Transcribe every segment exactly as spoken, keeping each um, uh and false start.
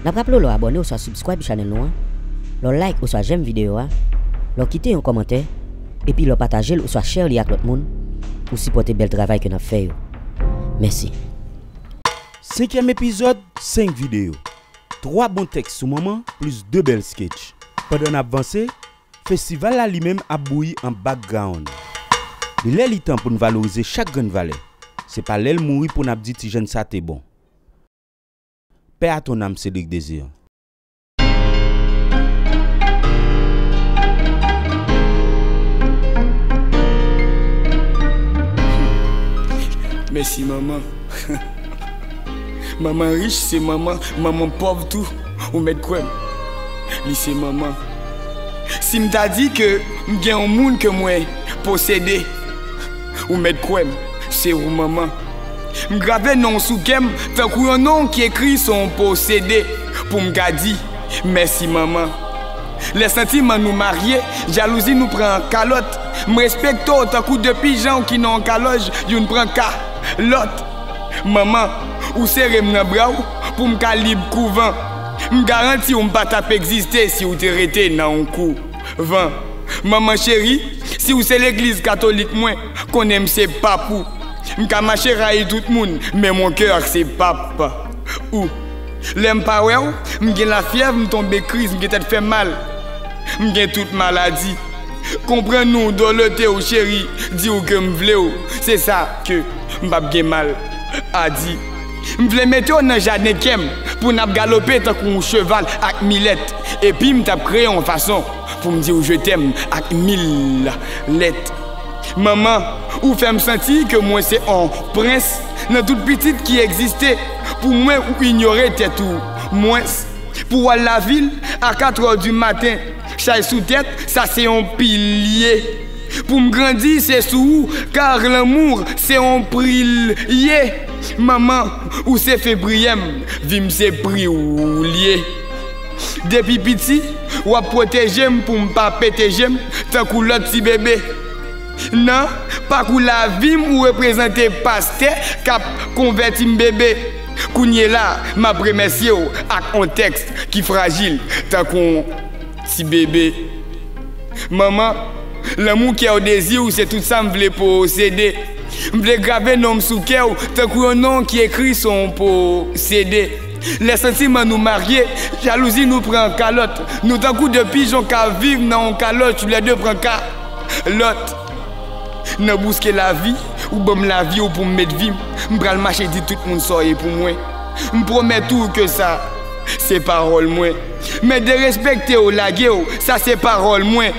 N ap raple w lè w abòne oswa subscribe channel nou an, lè w like oswa j'aime videyo a, lè w kite yon kòmantè, epi lè w pataje l oswa share li ak lòt moun pou sipòte bèl travay ke n ap fè yo. Mèsi. Senkyèm epizòd, senk videyo. Twa bon tèks sou manman, plis de bèl sketch. Pandan n ap vanse, festival la li menm ap bouyi an background. Li lè li tan pou n valorize chak grenn valè. Se pa lè l mouri pou n ap di ti jèn sa te bon. Paix à ton âme, Cédric Désir. Mèsi, manman. Manman rich, se manman, manman pòv tou. Ou mèt kwè m. Li se manman. Si m ta di ke m gen yon moun ke mwen posede, ou mèt kwè m, se ou, manman. M grave non w sou kè m tankou yon non ki ekri sou yon po sede pou m ka di, mèsi, manman. Lè santiman nou marye, jalouzi nou pran kalòt. M respekte w tankou de pijan ki nan yon kalòj, youn pran ka lòt. Manman, ou sere m nan bra w pou m ka lib kou van. M garanti w m pa t ap egziste si w te rete nan yon kou van. Manman cheri, si w se legliz katolik mwen, konnen m se pap ou. M ka mache rayi tout moun, men mon cœur se pap ou. Lè m pa wè w, m gen lafyèv, m tonbe kriz, m gen tèt fè mal. M gen tout maladi. Konprann ou, dòlete w, cheri, di w ke m vle w. Se sa ke m p ap gen mal a di. M vle mete w nan jaden kè m pou n ap galope tankou yon cheval ak milèt. Epi m t ap kreye yon fason pou m di w je t'aime ak mil lèt. Manman, ou fè m santi ke mwen se on prens nan tout pitit ki egziste. Pou mwen, ou inyore tèt ou mwens. Pou w al lavil a katrè di maten, chay sou tèt, sa se yon pilye. Pou m grandi, se sou ou, kar lanmou se yon pri l ye. Manman, ou se fen priyè m, vi m se pri w li ye. Depi piti, w ap pwoteje m pou m pa pete je m tankou lòt ti bebe. Nan pakou lavi m, ou reprezante pastè k ap konvèti m bebe. Kounye la, m ap remèsye w ak on tèks ki frajil tankou on ti bebe. Manman, lanmou kè w dezi w se tout sa m vle posede. M vle grave non m sou kè w tankou yon non ki ekri sou yon po sede. Lè santiman nou marye, jalouzi nou pran kalòt. Nou tankou de pijon k ap viv nan yon kalòj, toulède pran ka lòt. Nan bouske lavi, ou ban m lavi w pou m met vi m. M pral mache di tout moun sa w ye pou mwen. M pwomèt ou ke sa, se pawòl mwen. Men derespekte w, lage w, sa se pawòl mwen.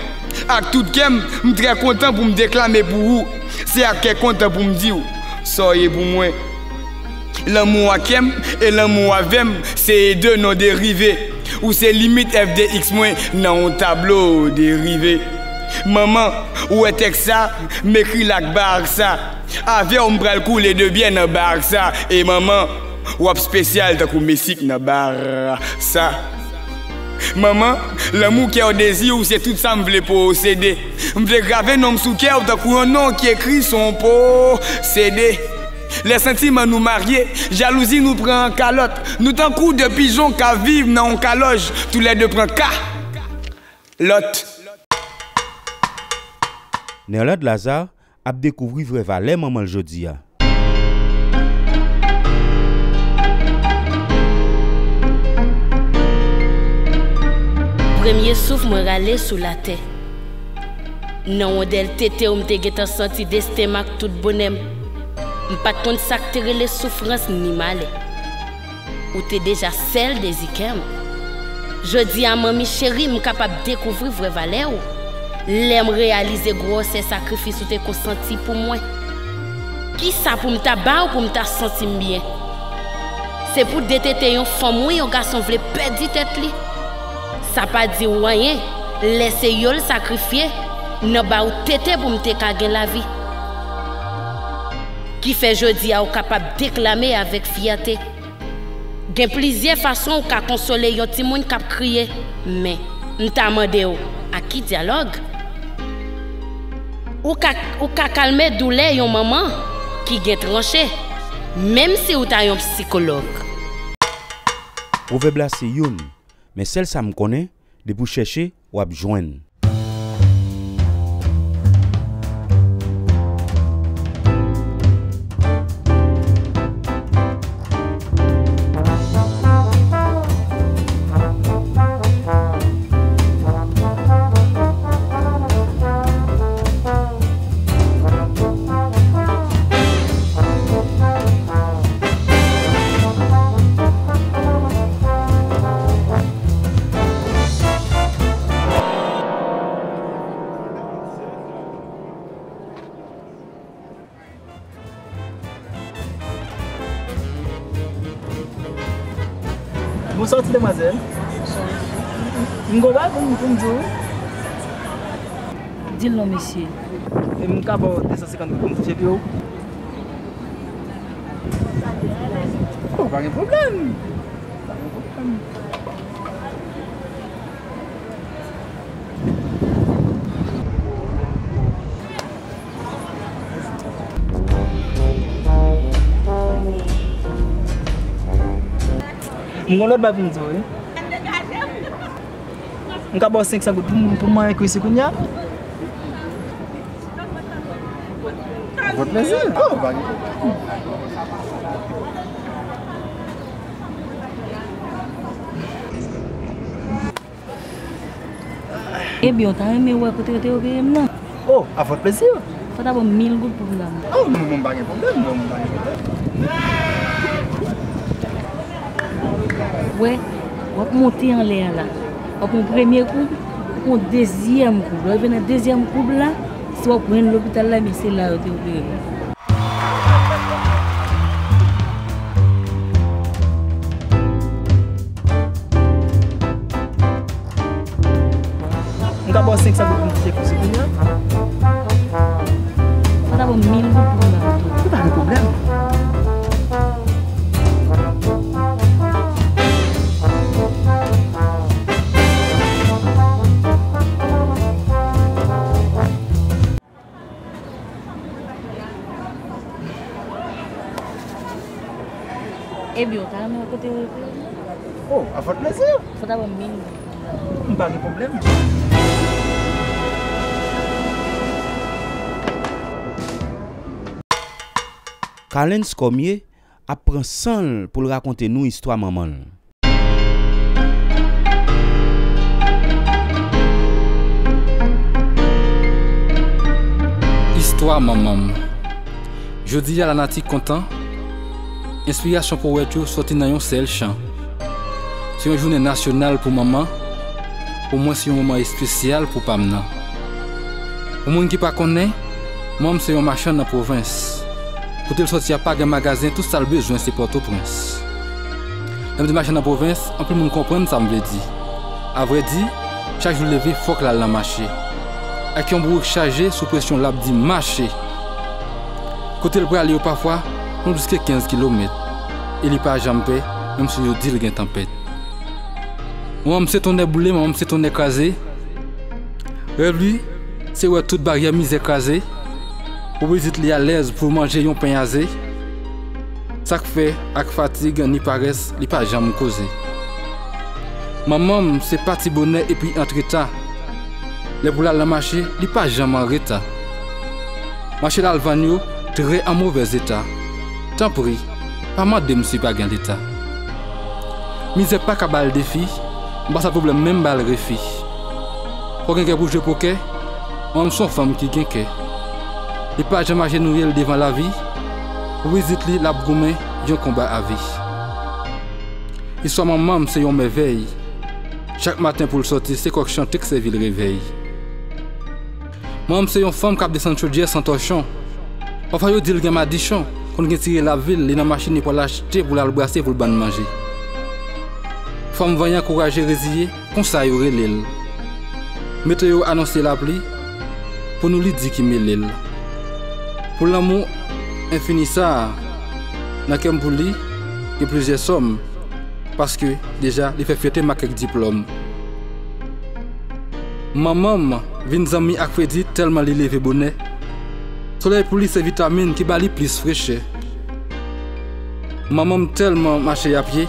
Ak tout kè m, m trè kontan pou m deklame pou ou. Se ak kè kontan pou m di w sa w ye pou mwen. Lanmou a kè m e lanmou avè m se de non derive. Ou se limit F D X mwen nan yon tablo derive. Manman, ou wè tèks sa, m ekri l ak Barça. Avè w, m pral koule de byè nan Barça. E manman, w ap espesyal tankou Messi k nan Barça. Manman, lanmou kè w dezi w se tout sa m vle posede. M vle grave non m sou kè w tankou yon non ki ekri sou yon po sede. Lè santiman nou marye, jalouzi nou pran kalòt. Nou tankou de pijon k ap viv nan yon kalòj, toulède pran ka lòt. Nerlande Lazare ap dekouvri vrè valè manman l jodi a. Premye souf mwen rale sou latè. Nan wondèl tete w m te gentan santi desten m ak tout bonè m. M pa t konn sa k te rele soufrans ni malè. Ou te deja sèl dezi kè m. Jodi a, manmi cheri, m kapab dekouvri vrè valè w. Lè m reyalize gwosè sakrifis ou te konsanti pou mwen. Kisa pou m ta ba w pou m ta santi m byen? Se pou de tete yon fanm wi yon gason vle pèdi tèt li. Sa pa di w anyen, lè se yo l sakrifye nan ba w tete pou m te ka gen lavi. Ki fè jodi a ou kapab deklame avèk fyète. Gen plizyè fason ou ka konsole yon timoun k ap kriye, men m ta mande w, ak ki dyalòg? Ou ka, ou ka kalme doulè yon manman ki gen tranche, menm si w ta yon sikològ. Pwovèb la se youn, men sèl sa m konnen, depi w chèche, w ap jwenn. Bonswa ti demwazèl. M gon bagay pou m, pou m di w. Di l non, mesye. E m ka ba w de san senkant goud pou m touche pye w? Oh, pa gen pwoblèm. Pa gen pwoblèm. M gon lòt bagay pou m di w, wi. M ka ba w senk san goud pou m, pou m manyen kwisi kounye a? Fè w plezi. Oh, pa gen pwoblèm. Ebyen, w ta renmen wè kote yo te opere m nan? Oh, à votre plaisir. Fò w ta ban m mil goud pou m ta. Oh, non, non, pa gen pwoblèm, non, pa gen pwoblèm. Wè, w ap monte anlè a la. W ap pran premye koub, w ap pran dezyèm koub. Lè w rive nan dezyèm koub la, si w ap jwenn lopital la, men se la yo te opere m. M ka ba w senk san goud pou m touche kwisi kounye a? Fò w ta ban m mil goud pou m ba w tou. Wi, pa gen pwoblèm. Ebyen, w ta renmen wè kote yo ye? Oh, à votre plaisir. Fò w ta ban m mil goud. M pa gen pwoblèm. Carlens Cormier ap pran san l pou l rakonte nou istwa manman l. Istwa manman m. Jodi a lanati kontan. Enspirasyon powèt yo sòti nan yon sèl chan. Se yon jounen nasyonal pou manman. Pou mwen, se yon moman espesyal pou pa m nan. Pou moun ki pa konnen, manman m se yon machann nan pwovens. Kote l sòti a pa gen magazen, tout sa l bezwen se Pòtoprens. Lè m di machann nan pwovens, anpil moun konprann sa m vle di. Avrèdi, chak jou l leve, fòk l al nan mache. Ak yon bourik chaje, sou presyon, l ap di, "Mache!" Kote l prale yo pafwa, pran plis ke kenz kilomèt. E li pa janm pè, menm si yo di l gen tanpèt. Manman m se tonnè boule, manman m se tonnè kraze. Rèv li, se wè tout baryè mizè kraze. Pou pitit li alèz pou manje yon pen aze. Sa k fè, ak fatig, ni parès, li pa janm koze. Manman m se pati bonè epi antre ta. Lè pou l al nan mache, li pa janm an reta. Mache l al vann yo trè an movèz eta. Tanpri, pa mande m si pa gen leta. Mizè pa ka ba l defi, m pa sa pwoblèm menm ba l refi. Fò gen kè pou jwe pokè, manman m se yon fanm ki gen kè. Li pa janm ajenouye l devan lavi, pou pitit li l ap goumen yon konba avi. Istwa manman m se yon mèvèy. Chak maten pou l sòti, se kòk chante k sèvi l revèy. Manman m se yon fanm k ap desann chodyè san tòchon. Pafwa yo di l gen madichon, konn gen tire lavil, li nan machin li pral achte pou l al brase pou l bann manje. Fanm vanyan, kouraje, reziye, konsa yo rele l. Meteyo anonse lapli, pou nou li di ki mele l. Pou lanmou enfini sa a, nan kè m pou li, gen plizyè sòm. Paske deja li fè fyète m ak kèk diplòm. Manman m vin zanmi ak fredi tèlman li leve bonè. Solèy pou li se vitamin ki ba li plis frechè. Manman m tèlman mache a pye,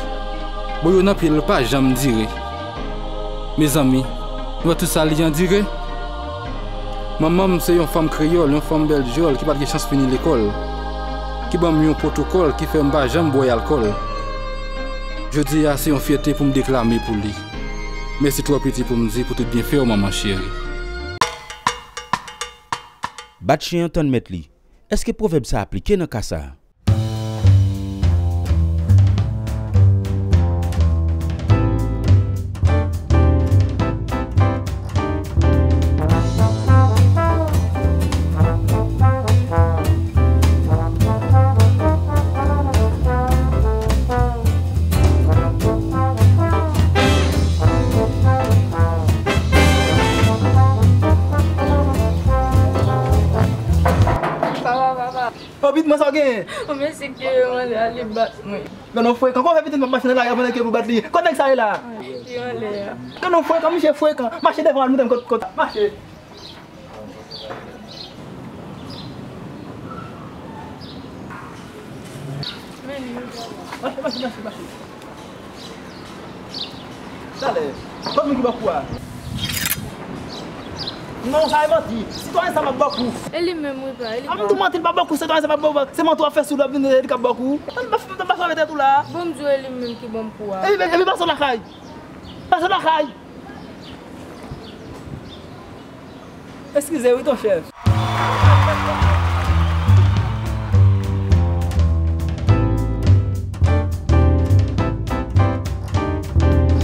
Bouyon nan pye l pa janm dire. Mezanmi, nou wè tout sa li andire? Manman m se yon fanm kreyòl, yon fanm bèl djòl ki pa t gen chans fini lekòl, ki ban m yon pwotokòl ki fè m pa janm bwè alkòl. Jodi a, se yon fyète pou m deklame pou li. Mèsi twò piti pou m di pou tout byenfè w, manman cheri. Bat chen an tann mèt li. Èske pwovèb sa aplike nan ka sa a? Papa, papa. Obit, mwen sa w genyen? Yon mesye ki te mande ale bat mwen. Gade yon frekan, kòman w fè pitit m ap mache nan lari a pandan ke pou bat li? Kot nèg sa ye la? Li anlè a. Gade yon frekan, misye frekan. Mache devan al montre m kot, kot. Mache. Mache, mache, mache, mache. Talè, kot moun ki ba w kou a? Non, sa e manti. Sitwayen sa p ap ba w kou. E li menm wi pa, e li pa. A m tou manti, li p ap ba w kou, sitwayen sa p ap ba w, se manti w ap fè sou li, ap vin di li k ap ba w kou. Tann pa, tann pa fè tèt ou la. Bon, m di w e li menm ki ban m kou a. Epi, epi pase w lakay. Pase w lakay. Eskize wi, ton chèf.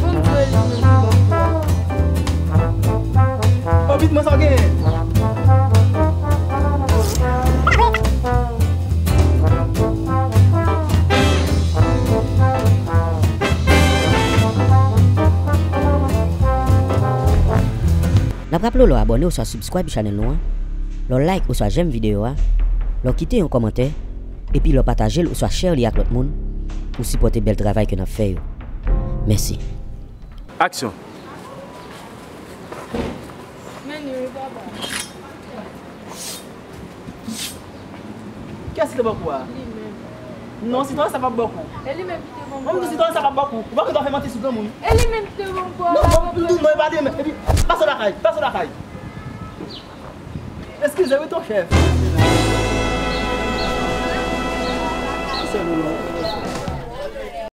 Bon, m jwe li menm ki ban m kou a. Obit, mwen sa w genyen? N ap raple w lè w abòne oswa subscribe channel nou an, lè w like oswa j'aime videyo a, lè w kite yon kòmantè, epi lè w pataje l oswa share li ak lòt moun pou sipòte bèl travay ke n ap fè yo. Mèsi. Aksyon. Men li wi, papa. Kiyès ki te ba w kou a? Li menm. Non, sitwayen sa p ap ba w kou. E li menm ki te ban m kou a. Mwen m di sitwayen sa p ap ba w kou. Ou pa konn fè manti sou granmoun. E li menm ki te ban m kou a. Non, non, non, non, e pa li menm. Epi, pase w lakay, pase w lakay. Eskize wi, ton chèf.